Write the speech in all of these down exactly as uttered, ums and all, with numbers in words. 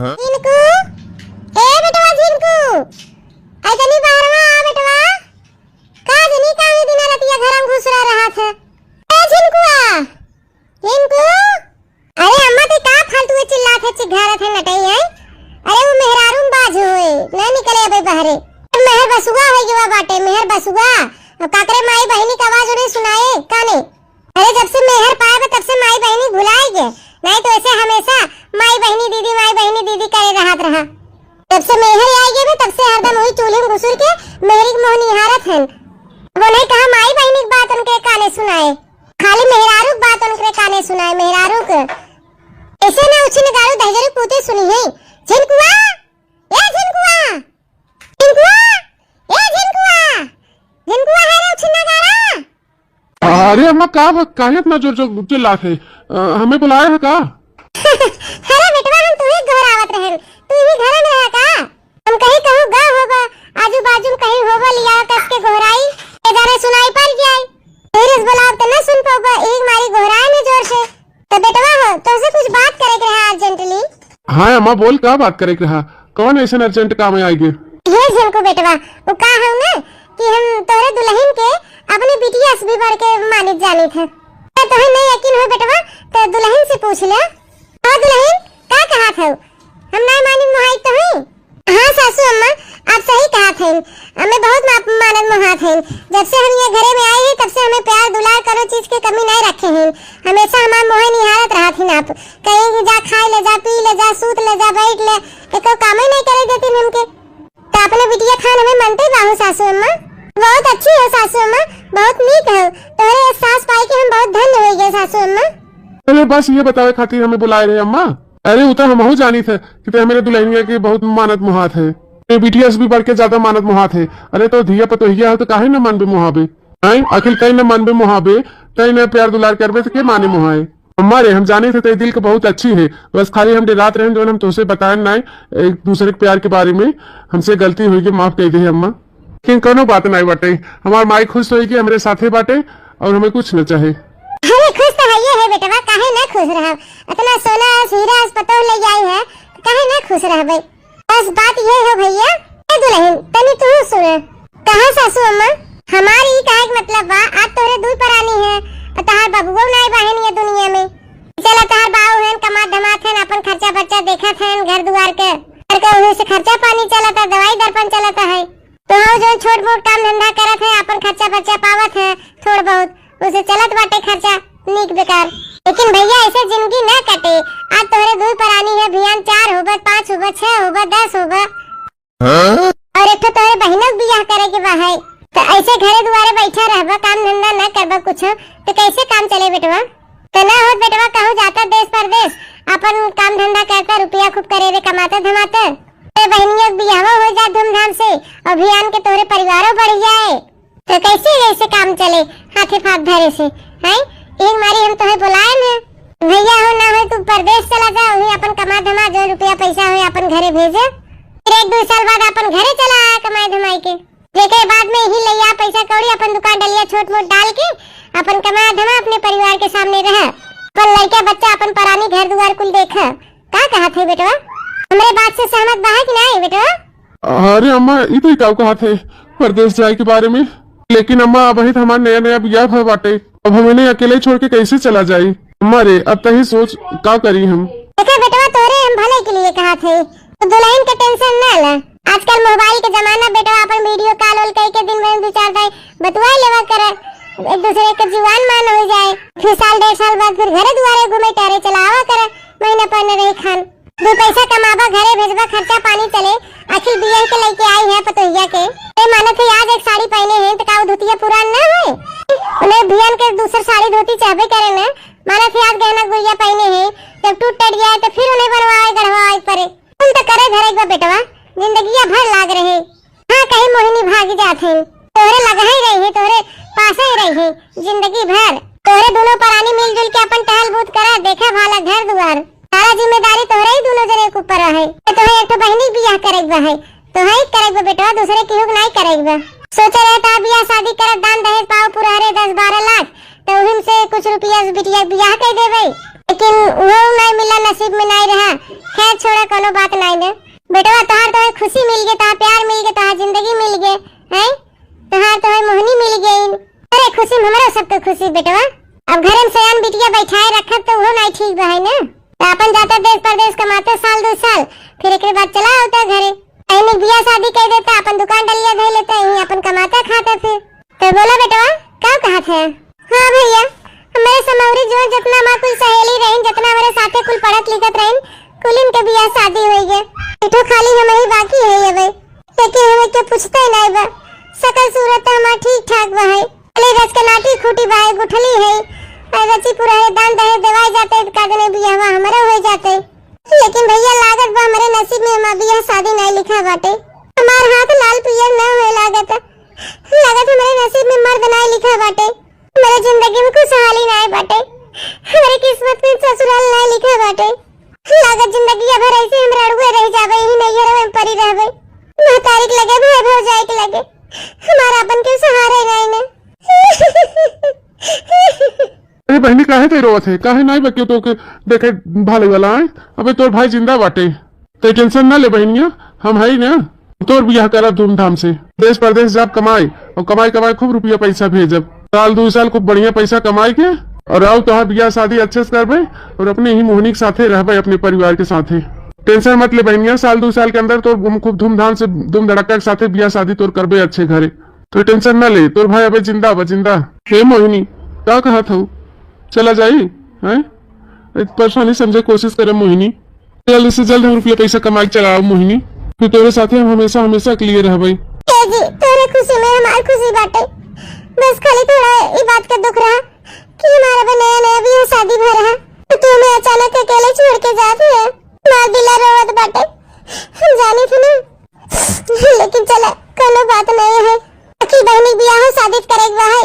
झिनकू, ए बेटवा झिनकू, आई तनी बाहरवा आ बेटवा। का जनी काहे दिन रतिया घर में घुस रह रहा था? ए झिनकुआ, झिनकू, अरे अम्मा ते का फालतू चिल्लात है, चिघारत है, नटई है? अरे वो मेहरारू में बाज होए, ना निकले अबे बहरे। मेहर बसुआ होई गवा बाटे, मेहर बसुआ। अब काकरे माई बहिनी का आवाज उन्हें सुनाए, काने? अरे जब से मेहर पाए बा, तब से माई बहिनी भुलाए गए। नहीं तो ऐसे हमेशा माई बहिनी दीदी, माई बहिनी दीदी करे रहत रहा। जब से मेहर आए गए बा, तब से हरदम वही चूल्हे में घुसुर के मेहरी के मुँह निहारत हन। अब उन्हें कहा माई बहिनी की बात उनके काने सुनाए, खाली मेहरारू की बात उनके काने सुनाए, मेहरारू के। ऐसे ना उछिन गारू दहजरू पूते सुनी है। झिनकुआ, ए झिनकुआ, झिनकुआ, ए झिनकुआ, झिनकुआ है रे उछिन गारा। अरे अम्मा, का ब-, काहे इतना जोर जोर चिल्लात है? अ, हमें बुलाया है का? अरे बेटवा, हम तुहे गोहरावत रहन, तू ही घर में रहा का? हम कहीं कहूँ गा होबा, आजू बाजू में कहीं होबा, लिया कस के गोहराई, ए जाने सुनाई पड़ जाए। तेरे बुलाव त न सुन पाबा, एक मारी गोहराए में जोर से। तो बेटवा हो, तुमसे कुछ बात करे के रहा urgently। हाँ अम्मा, बोल, का बात करे के रहा? कौन ऐसन urgent काम है आगे? हे झिनकू बेटवा, वो का है ना कि हम तोहरे दुल्हन के अपने बिटिया से भी बढ़ के मानित जानित है। तो तोहे नहीं यकीन हो बेटवा, तो दुल्हन से पूछ ले। हाँ दुल्हन, का कहा था? हम नहीं मानित मोहाई तो हैं। हाँ सासू अम्मा, आप सही कहा थे। हमें बहुत मा-, मानत मोहात हैं। जब से हम ये घरे में आए हैं, तब से हमें प्यार दुलार करो चीज के कमी नहीं रखे हैं। हमेशा हमार मोहे निहारत रहत हैं आप। कहीं कि जा खाए ले जा, पी ले जा, सूत ले जा, बैठ ले, एको काम ही नहीं करे देती हमके। तो अपने बिटिया खान हमें मनते बाहू सासू अम्मा। बहुत अच्छी हो सासू अम्मा, बहुत नीक हो। तोहरे सास पाई के हम बहुत धन्य हो गए सासू अम्मा। अरे बस ये बतावे खातिर हमें बुलाए रहे अम्मा। अरे उ तो हमहू जानी थे कि ते मेरे दुल्हनिया के बहुत मानत मोहात है। ते बिटिया से भी बढ़ के ज्यादा मानत मोहात है। अरे तो धिया पतोहिया हो तो काहे न मानबे मोहाबे? हैं? आखिर कहीं न मानबे मोहाबे, कहीं न प्यार दुलार करबे तो के माने मोहाए? अम्मा रे, हम जाने थे तेरे दिल के बहुत अच्छी है, बस खाली हम डरात रहे जौन हम तोसे बताए ना एक दूसरे के प्यार के बारे में। हमसे गलती हुई के माफ कर दे अम्मा। लेकिन कोनो बात नहीं बाटे, हमार माई खुश होई कि हमरे साथे बाटे और हमें कुछ न चाहे। अरे खुश तो है ये है बेटवा, काहे ना खुश रहा? इतना सोना हीरा पतोह ले आई है, तो काहे ना खुश रहबे? बस बात ये हो भैया। ए दुल्हन, तनी तू सुन। कहा सासू अम्मा, हमार ई कहे के मतलब बा, आज तोहरे दुई परानी है, और तहार बबुओ नाई बहन ये दुनिया में। चला तहार बाऊ हन, कमात धमात हन, अपन खर्चा बर्चा देखत हन, घर दुआर के, घर के उन्हीं से खर्चा पानी चलता, दवाई दर्पण चलता है। तो हम जो छोट मोट काम धंधा करत है, अपन खर्चा बर्चा पावत है, थोड़ बहुत, उसे चलत बाटे खर्चा, नीक बेकार। लेकिन भैया, ऐसे जिंदगी ना कटे। आज तोहरे दुई परानी है, भियान चार होबा, पाँच होबा, छह होबा, दस होबा। हाँ? और एक ठो तोहरे बहिनों के बियाह करे के बा है। तो ऐसे घरे दुआरे बैठा रहबा, काम धंधा ना करबा कुछ, तो कैसे काम चले बेटवा? तो ना होत बेटवा, कहूँ जाता देश परदेश, अपन काम धंधा करता, रुपया खूब करे रे, कमाता धमाता। तोहरे बहिनियों के बियाहो हो जात धूमधाम से, और भियान के तोहरे परिवारो बढ़ जाए। तो कैसे, कैसे काम चले हाथे फाथ धरे से, हैं? एक मारी हम तोहे बुलाए न, भैया हो ना हो तू परदेश चला जा, वहीं अपन कमा धमा जो रुपया पैसा हो अपन घरे भेजे, फिर एक दो साल बाद अपन घरे चला आया कमाए धमाई के। जेके बाद में ही ले आ पैसा कौड़ी, अपन दुकान डलिया छोट मोट डाल के अपन कमा धमा अपने परिवार के सामने रह, अपन लड़का बच्चा अपन परानी घर दुआर कुल देख। का कहत है बेटवा? हमरे बात से सहमत बा है कि नाई बेटवा? अरे अम्मा, ई तो का कहत है, परदेश जाए के बारे में? लेकिन अम्मा, अबहित हमार नया नया बियाह भय बाटे, अब हम इन्हें अकेले छोड़ के कैसे चला जाई? अम्मा रे, अब तही सोच, का करी हम? देखा बेटवा, तोरे हम भले के लिए कहत है, तो दुल्हन के टेंशन ना ला। आजकल मोबाइल के जमाना बेटवा, अपन वीडियो कॉल वॉल कई के दिन भर में दो चार दाई बतुआ लेवा करे, एक दूसरे के जुबान मान हो जाए। फिर साल डेढ़ साल बाद फिर घरे दुआरे घूमे टहरे चला आवा करे, महीना पर न रही खान। दो पैसा कमाबा, घरे भेजबा, खर्चा पानी चले। आखिर बियाह के लइके आई है पतोहिया के। ए मानत है आज एक साड़ी पहने हैं तो का वो धोतिया पुरान ना होए? उन्हें भियान के दूसर साड़ी धोती चाहबे करे ना। मानत है आज गहना गुरिया पहने हैं, जब टूट टट जाए तो फिर उन्हें बनवाए गढ़वाए पड़े। कुल तो करे धरे बा बेटवा, जिंदगिया भर लाग रहे। हाँ, कहीं मोहिनी भाग जात है, तोहरे लग ही रही है, तोहरे पास ही रही है जिंदगी भर। तोहरे दोनों परानी मिलजुल के अपन टहल बूत करा, देखा भाला घर दुआर, सारा जिम्मेदारी तोहरे ही दोनों जने के ऊपर रहे। तो तोहे एक ठो बहिनी के बियाह करे के बा है, तोहे ही करे के बा बेटवा, दूसरे केहू के नाई करे के बा। सोचे रहे तो बियाह शादी करत दान दहेज पाओ पुरहरे दस बारह लाख, तो उहिन से कुछ रुपया बिटिया के बियाह कर देबे। लेकिन उहो नाहीं मिला, नसीब में नाहीं रहा। खैर छोड़ा, कोनो बात नाहीं ने। बेटवा, तोहार तो है खुशी मिल गए, तोहार प्यार मिल गए, तोहार जिंदगी मिल गए, हैं? तोहार तो है मोहनी मिल गई। अरे खुशी में हमरो सबके खुशी बेटवा। अब घरे में सयान बिटिया बैठाए रखब तो उहो नाहीं ठीक बा, है ना? तो अपन जाता देश परदेश कमाते साल दो साल, फिर एकरे बाद चला आवता घरे। अहिनी बियाह शादी कर देता, अपन दुकान डलिया धर लेता, यहीं अपन कमाता खाता फिर। तो बोला बेटवा, का कहत है? हाँ भैया, हमरे समौरी जो जितना हमार कुल सहेली रहिन, जितना हमरे साथे कुल पढ़त लिखत रहिन, कुलिन के बियाह शादी होई गए। बेटो खाली हम ही बाकी है अबे, लेकिन हमें के पूछते नहीं बा। सकल सूरत तो हमार ठीक ठाक बा है, खाली रच के नाटी खूटी बा है, गुठली है। और रची पुरहरे दान दहेज देवाई जाते, का दने बियाहवा हमरो हो जाते। लेकिन भैया लागत बा हमरे नसीब में हमार बियाह शादी नहीं लिखा बाटे। हमार हाथ लाल पियर न होए लागत। लागत हमरे नसीब में मर्द नाय लिखा बाटे। हमरे जिंदगी में खुशहाली नाय बाटे। हमरे किस्मत में ससुराल नाय लिखा बाटे। लागत जिंदगी भर ऐसे हम रड़ुए रह जाबे, यही नैहरवे में पड़ी रहबे। महतारी के लगे, भाई भौजाई के लगे। हमारा अपन के सहारा ही नाय ने। अरे बहिनी, काहे ते रोवत है? काहे नाय बा केहू तोके देखे भाले वाला, आय? अबे तोर भाई जिंदा बाटे। ते टेंशन ना ले बहिनिया, हम हई ना, तोर बियाह करब धूमधाम से। देश परदेश जाब कमाए और कमाई कमाई खूब रुपया पैसा भेजब। साल दो साल खूब बढ़िया पैसा कमाई के और आओ तोहार बियाह शादी अच्छे से करबे और अपने ही मोहनी के साथे रहबे, अपने परिवार के साथे। टेंशन मत ले बहिनिया, साल दो साल के अंदर तोर हम खूब धूमधाम से, धूम धड़क्का के साथे बियाह शादी तोर करबे अच्छे घरे। तो टेंशन ना ले, तोर भाई अबे जिंदा बा, जिंदा। हे मोहिनी, का कहत हऊ? चला जाई, हैं? एक परेशानी समझे कोशिश करे मोहिनी। जल्द से जल्द हम रुपया पैसा कमा के चला आओ मोहिनी, फिर तोरे साथे हम हमेशा, हमेशा के लिए रहबे। ए जी, तोरे खुशी में हमार खुशी बाटे। बस खाली थोड़ा ई बात का दुख रहा कि हमारा अबे नया, नया बियाह शादी भय रहा, तो तू हमें अचानक अकेले छोड़ के जात है। हमार दिला रोवत बाटे, हम जानी थी ना। लेकिन चला, कोनो बात नहीं है। अखी बहनी बियाह शादी करे के बा है,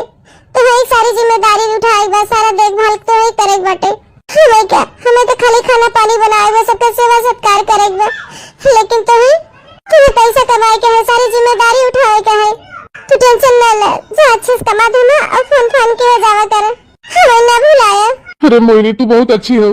तो वही सारी जिम्मेदारी उठाए के बा, सारा देखभाल तो वही करे के बाटे। हमें क्या, हमें तो खाली खाना पानी बनाए बा, सबका सेवा सत्कार करे के बा। लेकिन तुम्हें, तुम्हें पैसा कमाए के है, सारी जिम्मेदारी उठाए के है। तू टेंशन ना ले, जा अच्छे से कमा धमा और फोन फान के हो जावा कर। हमें ना भुलाया। अरे मोहिनी, तू बहुत अच्छी हो,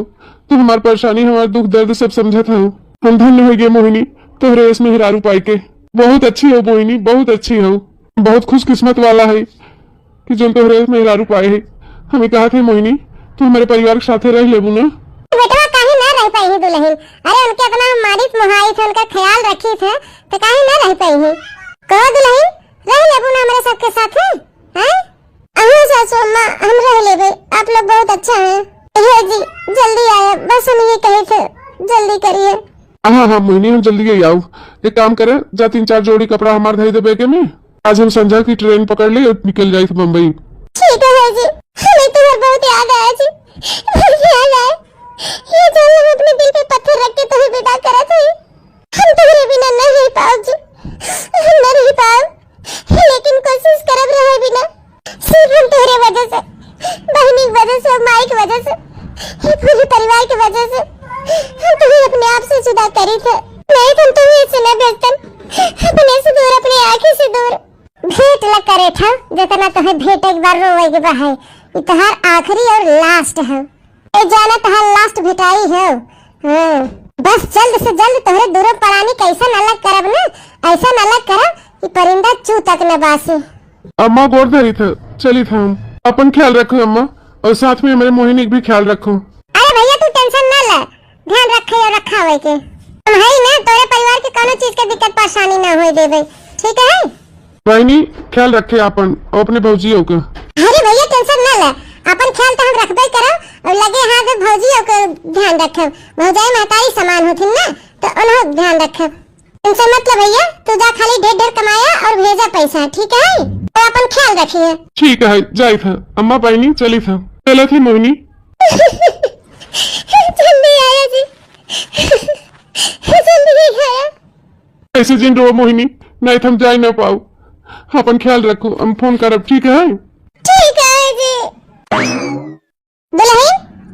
तू हमार परेशानी, हमार दुख दर्द सब समझत हो। हम धन्य हो गए मोहिनी, तोहरे ऐस मेहरारू पाई के। बहुत अच्छी हो मोहिनी, बहुत अच्छी हो। बहुत खुशकिस्मत वाला है कि जोन तोहरे ऐस मेहरारू पाए है। हमें कहा थे मोहिनी, तू हमारे परिवार के साथे रह लेबू ना? बेटवा काहे ना रह पाई है दुल्हन? अरे उनके इतना हम मानित मोहाई थे, उनका ख्याल रखी थे, तो काहे ना रह पाई है? कहो दुल्हन, रह लेबू ना हमारे सबके साथे, हैं? अहो सासू अम्मा, हम रह लेबे, आप लोग बहुत अच्छा है। हे जी, जल्दी आया, बस हम ये कहे थे, जल्दी करिए। हाँ, हाँ, मोहिनी, हम जल्दी ही आऊ। एक काम करे, जा तीन चार जोड़ी कपड़ा हमार धई दे बैगे में, आज हम संझा की ट्रेन पकड़ ले और निकल जाई बम्बई। ठीक है जी, हमें तुम्हार बहुत याद आया जी, बहुत याद आया। ये जान लो, हम अपने दिल पे पत्थर रख के तुम्हें विदा करत हई। हम तोहरे बिना न रह पाउब जी, हम न रह पाउब, लेकिन कोशिश करब रहे बिना। सिर्फ हम तोहरे वजह से, बहिनी के वजह से, माई के वजह से, ये पूरे परिवार के वजह से हम तोहरे अपने आप से जुदा करी थे। नहीं तो हम तोहरे से न भेजतन, अपने से दूर, अपने आँखी से दूर। भेंट ल करे था, जितना तोहे भेंट एक बार रोवे के बा है, ये तोहार आखिरी और लास्ट है। ए जाना तहार लास्ट भेटाई हो। हाँ। बस जल्द से जल्द तोहरे दूरो परानी कैसन अलग करब ना, ऐसन अलग करब कि परिंदा चू तक न बासी। अम्मा गोड़ धरी थे, चली थे हम। अपन ख्याल रखो अम्मा, और साथ में हमारे मोहिनी के भी ख्याल रखो। अरे भैया तू टेंशन ना ले, ध्यान रखे और रखा होए के। हम है ना, तोरे परिवार के कोनो चीज के दिक्कत परेशानी ना होए देबे, ठीक है? बहिनी, ख्याल रखे आपन और अपने भौजियों के। अरे भैया, टेंशन ना ले, आपन ख्याल तो हम रखबे करब और लगे हाथ में भौजियों के ध्यान रखब। भौजाई महतारी समान होथिन ना, तो उन्हों ध्यान रखब। टेंशन मत ले भैया, तू जा खाली ढेर ढेर कमाया और भेजा पैसा, ठीक है? और आपन ख्याल रखिए। ठीक है, जाई था अम्मा, बहिनी चली था, चलत ही मोहिनी। जल्दी आया जी, जल्दी आया। ऐसे जिन रो मोहिनी, नहीं तो हम जाए ना पाऊ। अपन ख्याल रखो, हम फोन करब, ठीक है? ठीक है जी। दुल्हन,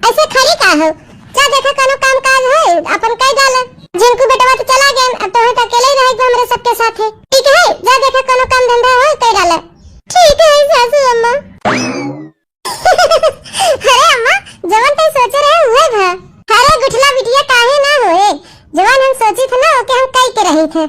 ऐसे खड़ी का हो? जा देखा कोनो काम काज है, अपन कह डाल। झिनकू बेटवा तो चला गए, अब तोहे तो अकेले ही रहे के हमरे सबके साथ है। ठीक है, जा देखा कोनो काम धंधा हो, कह डाल। ठीक है सासू अम्मा। अरे अम्मा, जवन तई सोचे रहे, उहे ठीक है।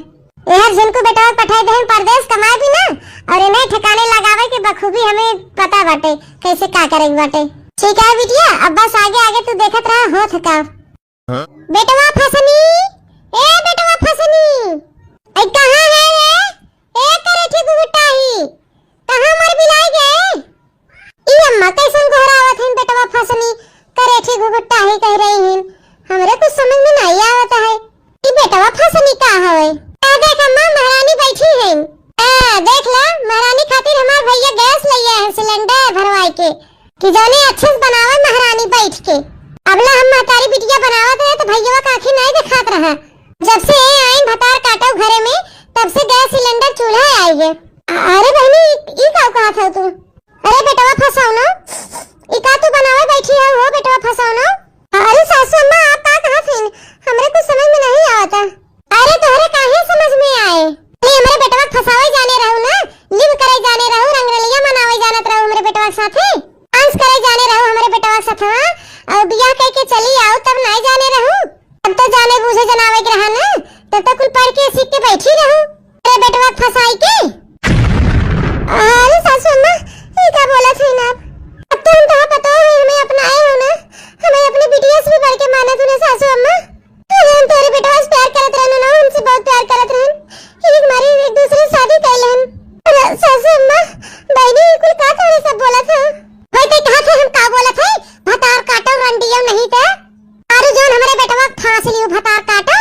एहर जिनको बेटवा पठाई देहन परदेस कमाए भी ना, और इन्हें ठिकाने लगावे के बखूबी हमें पता बाटे, कैसे का करे के बाटे। ठीक है बिटिया, अब बस आगे आगे तू देखत रहा, होत का। हाँ? बेटवा फसनी, ए बेटवा फसनी, ऐ कहाँ है रे? ए करेठी गुगुटाही, कहाँ मर बिलाई गए? ई अम्मा कैसन गोहरावत हईन बेटवा फसनी, करेठी गुगुटाही कह रही हईन, हमरे कुछ समझ में नहीं आवत है। ई बेटवा फसनी का हवे? आ देख अम्मा, महारानी बैठी हईन। आ, देख ला, महारानी खातिर हमार भैया गैस ले आए हैं, सिलेंडर भरवाए के, कि जौने अच्छे से बनावे महारानी बैठ के। अबला हम महतारी बिटिया बनावत रहे तो भैया का आँखी नहीं दिखात रहा। जब से ये आइन भतार काटो घरे में, तब से गैस सिलेंडर चूल्हा आई है। अरे बहनी, ई का कहत हो तू? अरे बेटवा फसौनो, ई का तू बनावे बैठी है हो बेटवा फसौनो? अरे सासू अम्मा, आप का कहत हईन? हमरे कुछ समझ में नहीं आवता। अरे तोहरे काहे समझ में आए? अरे हमरे बेटवा के फसावे जाने रहू ना, लिव करे जाने रहू, रंगरलिया मनावे जानत रहू हमरे बेटवा के साथे, डांस करे जाने रहू हमरे बेटवा के साथे, हाँ? और बियाह कह के चली आओ तब नहीं जाने रहू? तब तो जाने बूझे जनावे के रहा ना, तब तो कुल पढ़ के सीख के बैठी रहू। अरे बेटवा के फसाई के। अरे सासू अम्मा, ये का बोलत हईन आप? अब तो हम तोहार पतोह है, हमें अपनाए हो ना, हमें अपने बिटिया से भी बढ़ के मानत हो ना सासू अम्मा। अरे हम तोरे बेटवा से प्यार करत रहन ना, उनसे बहुत प्यार करत रहन। एक मारे एक दूसरे से शादी कर लेन। अरे सासू अम्मा, बहनी, ये कुल का तोरे सब बोलत है? भाई ते कहा थे हम का बोलत है? भतार काटो रंडियो नहीं ते। अरे जौन हमरे बेटवा के फांस लियो भतार काटो।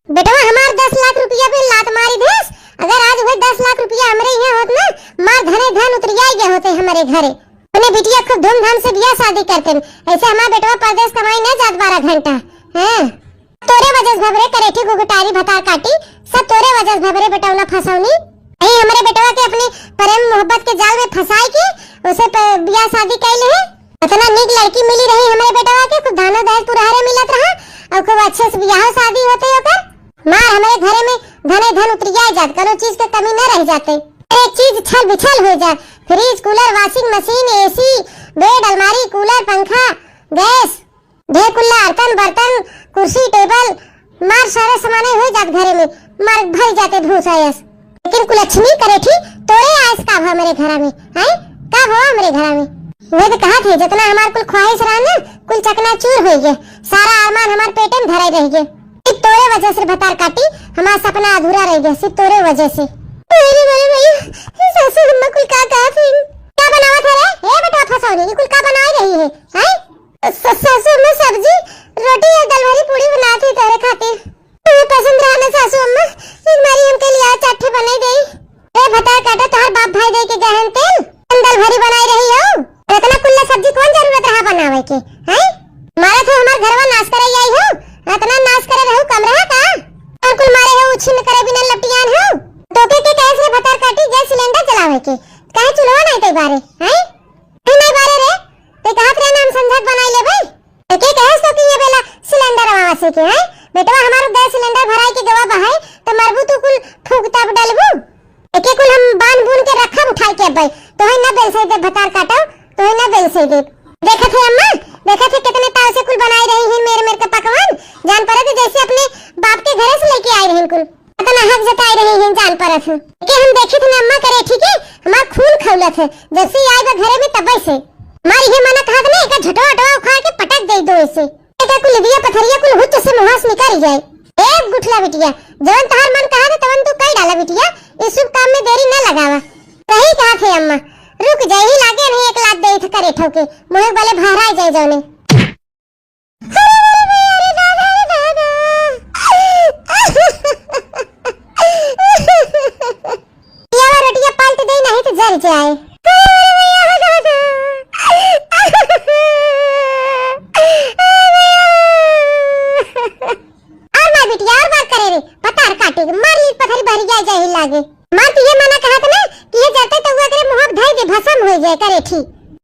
बेटवा हमार दस लाख रुपया पे लात मारी देस। अगर आज वही दस लाख रुपया हमरे यहाँ होत ना, मार धने धन उतरिया गए होते हमारे घरे। अपने बिटिया खूब धूमधाम से बियाह शादी करते। ऐसे हमार बेटवा परदेस कमाई ना जात बारह घंटा। हैं? तोरे वजह से भबरे करेठी गुगुटारी भतार काटी, सब तोरे वजह से भबरे बेटौना फंसौनी। यही हमरे बेटवा के अपने प्रेम मोहब्बत के जाल में फंसाए के उसे प-, बियाह शादी कैले है। इतना नीक लड़की मिली रही हमरे बेटवा के, खूब दानो दहेज पुरहरे मिलत रहा और खूब अच्छे से बियाह शादी होते ओकर। मार हमरे घरे में धने धन उतरिया जात, कोनो चीज के कमी न रह जाते। एक चीज छल बिछल हो जात, फ्रिज, कूलर, वॉशिंग मशीन, एसी, बेड, अलमारी, कूलर, पंखा, गैस, ढेर कुल्ला अर्तन बर्तन, कुर्सी टेबल, मार सारे सामाने हो जात घरे में, मार भर जाते भूसा यस। लेकिन कुलक्ष्मी करेठी तोरे आयस का भा हमरे घरा में, हैं? का भा हमरे घरा में? वे तो कहा थे जितना हमार कुल ख्वाहिश रहा ना, कुल चकनाचूर हो गए, सारा अरमान हमार पेटे में धराई रह गए। सिर्फ तोरे वजह से भतार काटी, हमार सपना अधूरा रह गया, सिर्फ तोरे वजह से। अरे, अरे भैया, सासू अम्मा कुल का कहा थे? का बनावत है रे? ए बेटा फसौनी, ये कुल का बनाई रही है, हैं? स-, सासू अम्मा सब्जी, रोटी और दलभरी पूड़ी बनात ही तोरे खातिर। तुम्हें पसंद रहा ना सासू अम्मा, एक बारी हमके लिए चार ठे बनाई दे। ए भतार काटा, तोहर बाप भाई दे के गए हैं तेल, हम दलभरी बनाई रही हो। इतना कुल्ला सब्जी कौन जरूरत रहा बनावे के, हैं? मारा तो हमार घरवा नाश करे आई हो, इतना नाश करे रहू कम रहा का? और कुल मारे हो उछिन करे बिना लपटियान हो। तोके के कहे से भतार काटी गैस सिलेंडर जलावे के, काहे चूल्हा नहीं ते बारे, हैं? नहीं, नहीं बारे रे, ते कहत रहे ना हम संझत बनाई लेबे। तो के कहे सो कि ये बेला सिलेंडर आवा से के, हैं? बेटवा हमारो गैस सिलेंडर भराई के गवा बहाए, तो मरबू तू कुल फूक तब डलबू। एके कुल हम बांध बून के रखब उठाई के अब्बे। तोहे ना बेल से दे भतार काटो, तोहे ना बेल से दे। देखत है अम्मा, देखत है कितने ताव से कुल बनाई रही हैं मेर मेर के पकवान। जान पड़े तो जैसे अपने बाप के घरे से लेके आई रही कुल। इतना हक जताई रही हैं, जान परत है। के हम देखित न अम्मा करेठी के, हमार खून खौलत है। जब से आई बा घरे में तबे से। मार ये मना कहत ना, एका झटवा अटवा उखाड़ के पटक दे दो इसे। एका कुल दिया पथरिया कुल हुच्च से मुहास निकल जाए। ए गुठला बिटिया, जवन तहार मन कहत है तवन तू कई डाला बिटिया, इस शुभ काम में देरी न लगावा। सही कहत है अम्मा, रुक जाए ही लागे नहीं एक लात दे थे करेठो के, मुहे वाले भहराए जाए जौने। अरे, अरे, अरे, अरे, दादा, अरे, दादा। पियावा रोटिया पलट दे, नहीं तो जल जाए। अरे, अरे, अरे, दादा। अरे, अरे, अरे। और ना बिटिया, और बात करे रे, भतार काटे के, मार ली पथरी बहरी जाए, जाए लागे। माँ तो ये मना कहत ना कि ये जरते तो हुआ करे मुँह धई दे, भसम हो जाए करेठी।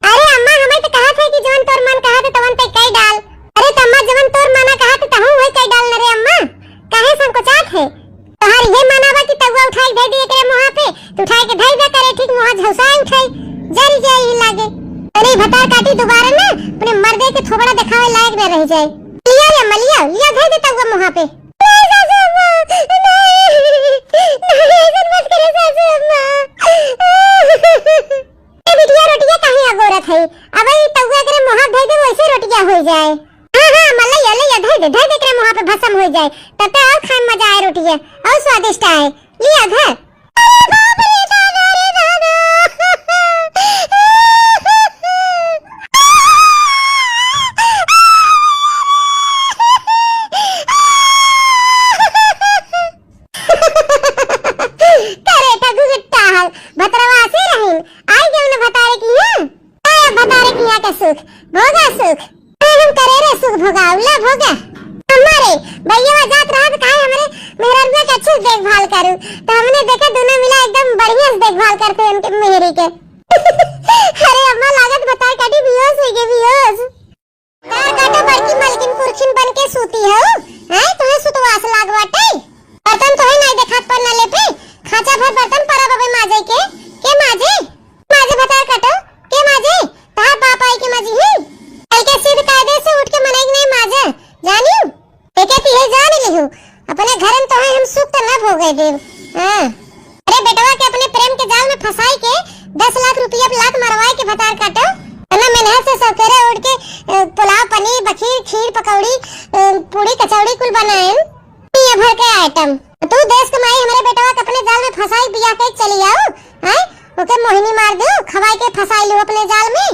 अरे अम्मा, हमें तो कहत है कि जवन तोर मन कहत है तवन ते कई डाल। अरे तो अम्मा, जवन तोर मना कहत है तहू वही कई डाल न रे अम्मा, काहे संकोचात है? तोहार ये मना बा कि तउआ उठाई के धई दे एकरे मुँह पे, तो उठाई के धई दे करेठी के मुँह झौसाए उठाई, जरी जाए ही लागे। अरे भतार काटी दोबारा ना अपने मर्दे के थोबड़ा दिखावे लायक न रह जाए। लिया रे अम्मा, लिया, लिया धई दे तउआ मुँह पे। नहीं सासू अम्मा, नहीं। तब तो और खाए में मजा आए रोटी है, और स्वादिष्ट आए। लिया घर। अरे बाप रे दादा रे दादा। करे ठगुगट्टा है, भतरवासी रहिन, आई गए उन्हें भतारे की है। आया भतारे की यहाँ का सुख, भोगा सुख। अरे हम करे रे सुख भोगा, उल्ला भोगा। हमारे भैया जात रहा तो कहे हमरे मेहररुआ के अच्छे से देखभाल करू, तो हमने देखे दोनों मिला एकदम बढ़िया से देखभाल करते हैं उनके मेहरी के। अरे अम्मा लागत भतार काटी बेहोश हो गए, बेहोश। का काटो बड़की मलकिन पुरखिन बन के सूती हो, हैं? तुम्हें सुतवास लाग बाटे। बर्तन तोहे नहीं देखात पर नले पे, खांचा भर बर्तन परा बबे माजे के, के माजे? माजे भतार काटो, के माजे? तहार बाप आई के माजी ही। कल के सिद्ध कायदे से उठ के मनई के नहीं माजे, जानियो? एके तिहे जान लिहू, अपने घर में तोहे हम सुख त ना भोगे देब। हाँ। अरे बेटवा के अपने प्रेम के जाल में फंसाई के दस लाख रुपया पे लात मरवाई के भतार काटो। इतना मेहनत से सवेरे उठ के, अ, पुलाव, पनीर, बखीर, खीर, पकौड़ी, अ, पूड़ी, कचौड़ी कुल बनाएन। दुनिया भर के आइटम। तू देश के माई हमरे बेटवा के अपने जाल में फंसाई बियाह के चली आओ, हैं? ओके मोहिनी मार दू, खवाई के फंसाई लू अपने जाल में।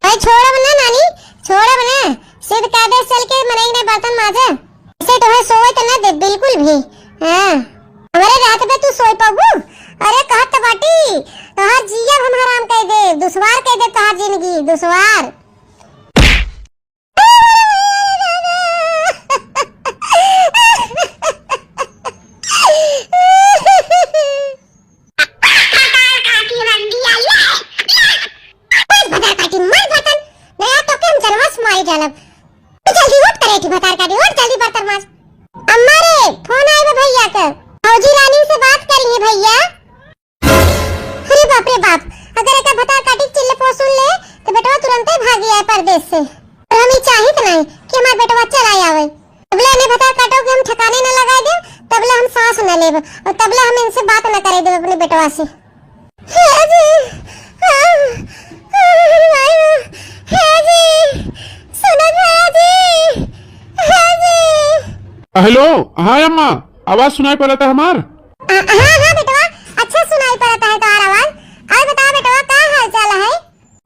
अरे छोड़ब ना नानी, छोड़ब ना। सिद्ध कायदे से चल के मनई ने बर्तन माजे। इसे तोहे सोए त ना दे बिल्कुल भी। हाँ। हमरे रात में तू सोए पाबू? अरे कहत त बाटी, तोहार जिया हम हराम कर दे, दुश्वार कर दे तोहार जिंदगी, दुश्वार। मत भतार काटी, मत बर्तन। नया तो के हम जनवा से मारी डालब। जल्दी उठ करे थी भतार काटी, उठ जल्दी बर्तन माज। अम्मा रे, फोन आए बा भैया के। फौजी रानी से बात करी है भैया। अरे बाप रे बाप, अगर एका भतार काटी चिल्ले पो सुन ले, तो बेटवा तुरंते भागी आए परदेस से। और हम ई चाहित नहीं कि हमार बेटवा चला आवे। तबले इन्हें भतार काटो के हम ठिकाने न लगाए देब, तबले हम सांस न लेब और तबले हम इनसे बात न करे देब अपने बेटवा से। हे जी, हाँ, हाँ, हे जी, सुनो भैया जी, हे जी। हेलो, हाँ अम्मा, आवाज सुनाई पड़ता हमार? आ, हाँ, हाँ बेटवा, अच्छा सुनाई पड़ता है तोहार आवाज। और बताओ बेटवा, का हाल चाल है?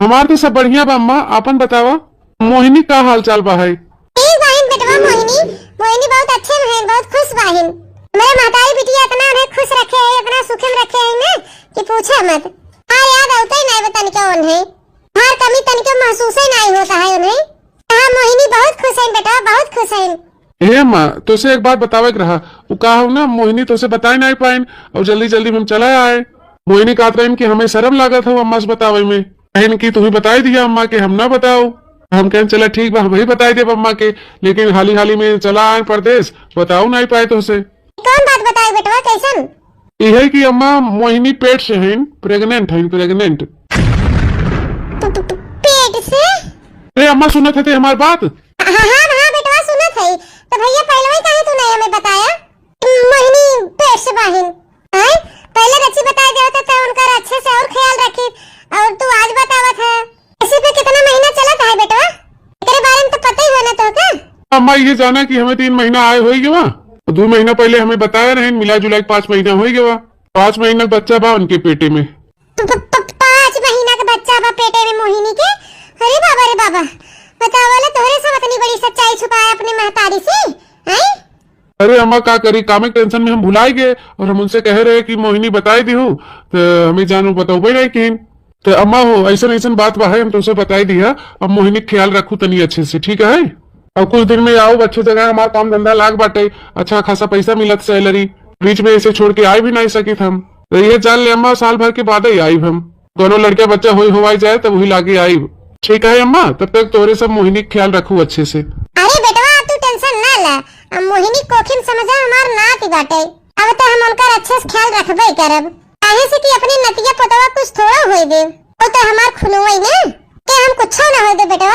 हमार तो सब बढ़िया बा अम्मा, आपन बतावा। मोहिनी का हाल चाल बा है? ठीक बाहिन बेटवा मोहिनी, मोहिनी बहुत अच्छे में है, बहुत खुश बाहिन। हमारे महतारी बिटिया इतना उन्हें खुश रखे है, इतना सुखे में रखे है ना कि पूछे मत। हाँ याद आवते ही नहीं बा तनिको उन्हें, हर कमी तनिको महसूस ही नहीं होता है उन्हें। हाँ मोहिनी बहुत खुश है बेटवा, बहुत खुश है। हे माँ, तोसे एक बात बतावे के रहा, उ का हो ना, मोहिनी तोसे बताए नहीं पाइन और जल्दी जल्दी में हम चला आए। मोहिनी कहत रहिन कि हमें शर्म लागत हो अम्मा से बतावे में, कहिन कि तू ही बताई दिया अम्मा के, हम ना बताओ। हम कहें चला ठीक बा, हम ही बताई देब अम्मा के, लेकिन हाली हाली में चला आए परदेस, बताओ नहीं पाए तोसे। कौन बात बताए बेटवा, कैसन? इहे कि अम्मा मोहिनी पेट से हैं, प्रेग्नेंट हैं, प्रेग्नेंट। प-, प-, प-, पेट से? ए अम्मा सुनत है ते हमार बात? हाँ, हाँ, हाँ, बेटवा सुनत है। तो भैया पहले ही काहे तू नहीं हमें बताया? मोहिनी पेट से बाहिन। हैं? पहले रची बताए दे होते तो उनका अच्छे से और ख्याल रखी। और तू आज बतावत है। इसी पे कितना महीना चलत है बेटवा? तेरे बारे में तो पता ही होना तो का? अम्मा ये जाना कि हमें तीन महीना आए होई गवा। दो महीना पहले हमें बताया नहीं, मिला जुला के पाँच महीना होई गवा। पाँच महीना के बच्चा बा उनके पेटे में। प-, प-, प-, पाँच महीना के बच्चा बा पेटे में मोहिनी के। अरे बाबा रे बाबा, बतावा ला तोहरे सब इतनी बड़ी सच्चाई छुपाए अपने महतारी से, हैं? अरे अम्मा का करी, कामे के टेंशन में हम भुलाई गए और हम उनसे कहे रहे कि मोहिनी बताई दी हूँ, तो हमें जानू बतौबे नहीं किन। तो अम्मा हो, ऐसन ऐसन बात बा है, हम तुमसे बताई दिया। अब मोहिनी के ख्याल रखू तनी अच्छे से, ठीक है? अब कुछ दिन में आओ, अच्छे जगह हमार काम धंधा लाग बाटे, अच्छा खासा पैसा मिलत सैलरी, बीच में इसे छोड़ के आए भी नहीं सकित हम। तो ये जान ले अम्मा, साल भर के बाद ही आइब हम। दोनों लड़का बच्चा होई होवाई जाए तब वही लागे आइब। ठीक है अम्मा, तब तक तोरे सब मोहिनी के ख्याल रखू अच्छे से। अरे बेटवा, अब तू टेंशन ना ला, अब मोहिनी कोखिन समझा हमार नाती बाटे, अब तो हम उनकर अच्छे से ख्याल रखबे करब। काहे से कि अपनी नतिया पोतवा कुछ थोड़ा होए दे, वो तो हमार खुनवई ना, के हम कुछ ना होए दे बेटवा,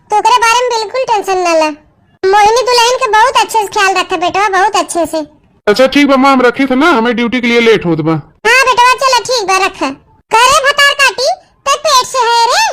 तो ओकरे बारे में बिल्कुल टेंशन ना ला। मोहिनी दुल्हन के बहुत अच्छे से ख्याल रखे बेटवा, बहुत अच्छे से। अच्छा ठीक बा माँ, हम रखी थे ना, हमें ड्यूटी के लिए लेट होत बा। हाँ बेटवा चला ठीक बा, रख। करे भतार काटी, ते पेट से है रे,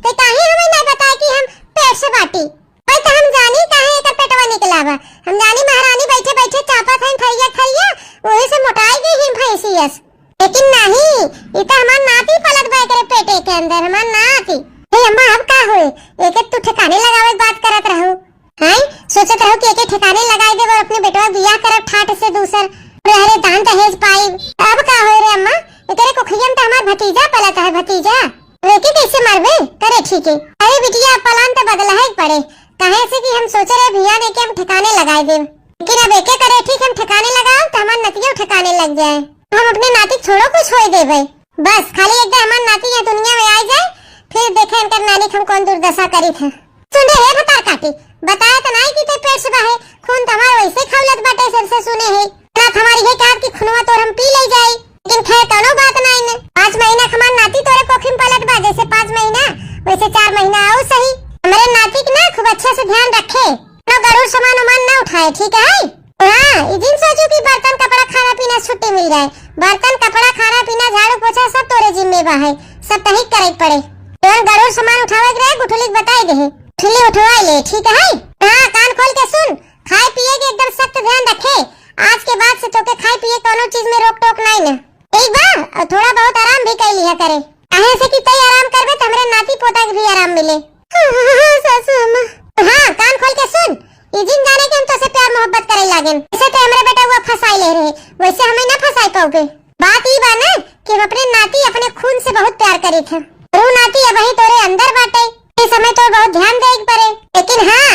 ते काहे हमें ना बताए कि हम पेट से बाटी? कोई तो हम जानी काहे एकर पेटवा निकला बा। हम जानी महारानी बैठे बैठे चापत हन थरिया थरिया, वही से मोटाई गई ही भैंसी अस। लेकिन नहीं, ई त हमार नाती पलत बा एकरे पेटे के अंदर, हमार नाती। हे अम्मा, अब का होए? एके तू ठिकाने लगावे के बात करत रहू, हैं? सोचत रहू कि एके ठिकाने लगाई देब और अपने बेटवा बियाह करब ठाट से दूसर, अरे दान दहेज पाई। अब का होए रे अम्मा? एकरे कोखिया में त हमार भतीजा पलत है, भतीजा। अब एके कैसे मारबे? करे ठीक है। अरे बिटिया, अब plan त बदलहे के पड़े, काहे से कि हम सोचे रहे भियान एके हम ठिकाने लगाई देब, लेकिन अब एके करे ठीक हम ठिकाने लगाओ त हमार नतियो ठिकाने लग जाए। हम अपने नाती के थोड़ो कुछ होए देबे। बस खाली एक बार हमार नाती ये दुनिया में आ जाए, फिर देखे इनकर नानी के हम कौन दुर्दशा करी थे। सुन रे हे भतार काटी, बताए त नाई कि ते पेट से बाहे, खून त हमार वैसे खौलत बाटे, सबसे सुने है। ना हमारी है कहा कि खुनवा तोर हम पी ले जाई, लेकिन खैर कौनो बात नाई ने। पाँच महीना के हमार नाती तोरे कोखी में पलत बा, जैसे पाँच महीना वैसे चार महीना आओ सही। हमरे नाती के ना खूब अच्छे से ध्यान रखे, ना गरुड़ सामान उमान ना उठाए, ठीक है? हाँ, ई जिन सोचू कि बर्तन, कपड़ा, खाना, पीना छुट्टी मिल जाए। बर्तन, कपड़ा, खाना, पीना, झाड़ू, पोछा सब तोरे जिम्मे बा है, सब तही करे के पड़े। जौन गरुड़ सामान उठावे के रहे, गुठुली के बताई दे, गुठुली उठवाई ले, ठीक है? हाँ, कान खोल के सुन, खाए पिए के एकदम सख्त ध्यान रखे। आज के बाद से तोके खाए पिए कौनो चीज में रोक टोक नाई ना, ठीक बा? और थोड़ा बहुत आराम भी कर लिया करे, काहे से कि तई आराम करबे त हमरे नाती पोता के भी आराम मिले। हाँ, सासू अम्मा। हाँ, कान खोल के सुन, ई जिन जाने कि हम तोसे प्यार मोहब्बत करे लागेन। जैसे ते हमरे बेटवा फंसाई ले रहे, वैसे हमें ना फंसाई पाओगे। बात ई बा ना कि हम अपने नाती अपने खून से बहुत प्यार करी थे। ऊ नाती अबही तोरे अंदर बाटे, इस समय तो बहुत ध्यान दे के पड़े। लेकिन हाँ,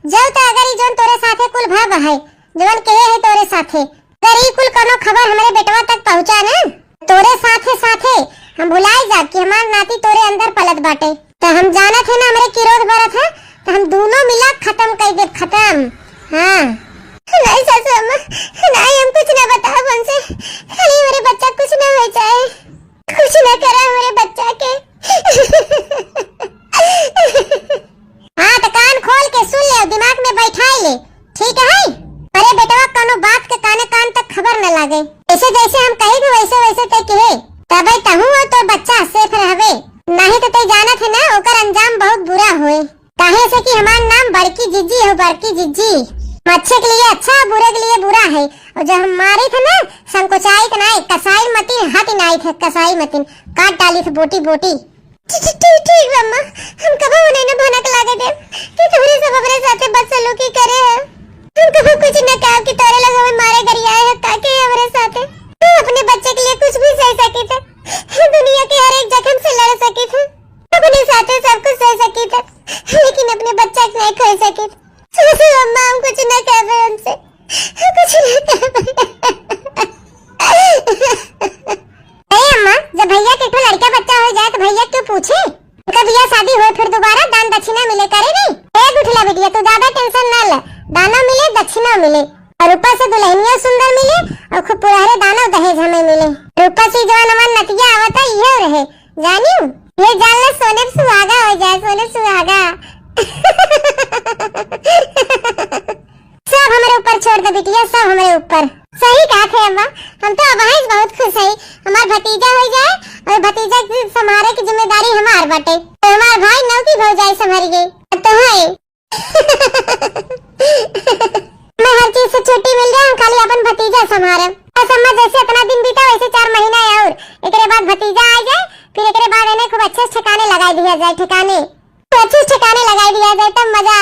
जब त अगर ई जौन तोरे साथे कुल भा है, जौन कहे है तोरे साथे, अगर ई कुल कौनो खबर हमरे बेटवा तक पहुँचा ना, तोरे साथे साथे हम भुलाई जाब कि हमार नाती तोरे अंदर पलत बाटे। त हम जानत है ना हमरे किरोध बरत है, त हम दोनों मिला खत्म कर देब, खत्म। हाँ। नहीं सासू अम्मा, नहीं, हम कुछ ना बताब उनसे, खाली हमरे बच्चा कुछ ना हो जाए, कुछ ना करा हमरे बच्चा के। हाँ, त कान खोल के सुन ले, दिमाग में बैठाई ले, ठीक है? अरे बेटवा, कौनो बात के काने कान तक खबर न लागे। ऐसे जैसे हम कही भी वैसे वैसे ते कहे, तबे तहू और तोर बच्चा safe रहबे। नहीं तो ते जानत है ना, ओकर अंजाम बहुत बुरा होए। काहे से कि हमार नाम बड़की जिज्जी हो, बड़की जिज्जी। हम अच्छे के लिए अच्छा, बुरे के लिए बुरा है। और जब हम मारी थे ना, संकोचाई थे ना, कसाई मतीन हाथ नाई थे, कसाई मतीन काट डाली थे बोटी बोटी। ठी-, ठी-, ठी-, ठीक बा अम्मा, हम कबो उन्हें न भनक लागे देब कि तोहरे सब हमरे साथे बदसलूकी करे है। हम कबो कुछ न कहब कि तोरे लोग हमें मारे गरियाए है, का के हमरे साथे। हम अपने बच्चे के लिए कुछ भी सह सकी थे, दुनिया के हर एक जख्म से लड़ सकी थे, अपने साथे सब कुछ सह सकी थे, लेकिन अपने बच्चा के नहीं खोए सकी थे। अम्मा, हम कुछ न कहबे उनसे, कुछ न कहबे। अरे अम्मा, जब भैया के एक ठो लड़का बच्चा हो जाए तो भैया क्यों पूछे? उनका बियाह शादी होए फिर दोबारा दान दक्षिणा मिले करे नहीं। ए गुठला बिटिया, तू ज्यादा tension ना ले, दानो मिले दक्षिणा मिले और ऊपर से दुल्हनिया सुंदर मिले और खूब पुरहरे दानो दहेज हमें मिले और ऊपर से जवान हमार नतिया आवता इहे रहे, जानियो? ये जान ले सोने पे सुहागा हो जाए, सोने पे सुहागा। सब हमरे ऊपर छोड़ दे बिटिया, सब हमरे ऊपर। सही कहा थे अम्मा, हम तो अबहिं से बहुत खुश है। हमार भतीजा हो जाए और भतीजा के संभारे की जिम्मेदारी हमार बाटे। तो हमार भाई नौकी भौजाई संभर गई। अब तो है। मैं हर चीज से छुट्टी मिल जाए, हम खाली अपन भतीजा संभारे। बस अम्मा, जैसे इतना दिन बीता वैसे चार महीना है और एकरे बाद भतीजा आ जाए, फिर एकरे बाद इन्हें खूब अच्छे से ठिकाने लगाई दिया जाए, ठिकाने। तो अच्छे ठिकाने लगाई दिया जाए, तब मजा